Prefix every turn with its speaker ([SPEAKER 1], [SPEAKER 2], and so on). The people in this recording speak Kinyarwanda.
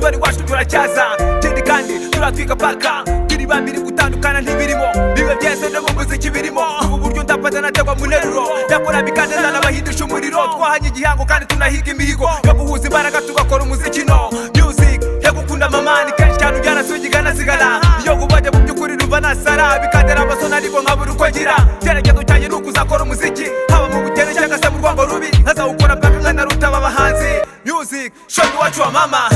[SPEAKER 1] Dore iwacu turacyaza. Ikindi kandi turatwika paka turi babiri, gutandukana ntibirimo, bibe byese no mu muziki birimo. Ubu buryo ndafata nategwa mu nteruro, ndakora bikande, ndanabahindisha umuriro. Twahanye igihango kandi tunahiga imihigo yo guhuza imbaraga tugakora umuziki. No music yo gukunda mama ni kenshi cyane ujyana sugiga nasigara iyo ngubajya. Mu by'ukuri numva nasara bikantera amasoni, ariko nkabura uko ngira. Icyerekezo cyanjye ni ukuzakora umuziki, haba mu bukene cyangwa se mu rwango rubi, nkazawukora mpaka nkanaruta aba bahanzi. Music show iwacu wa mama.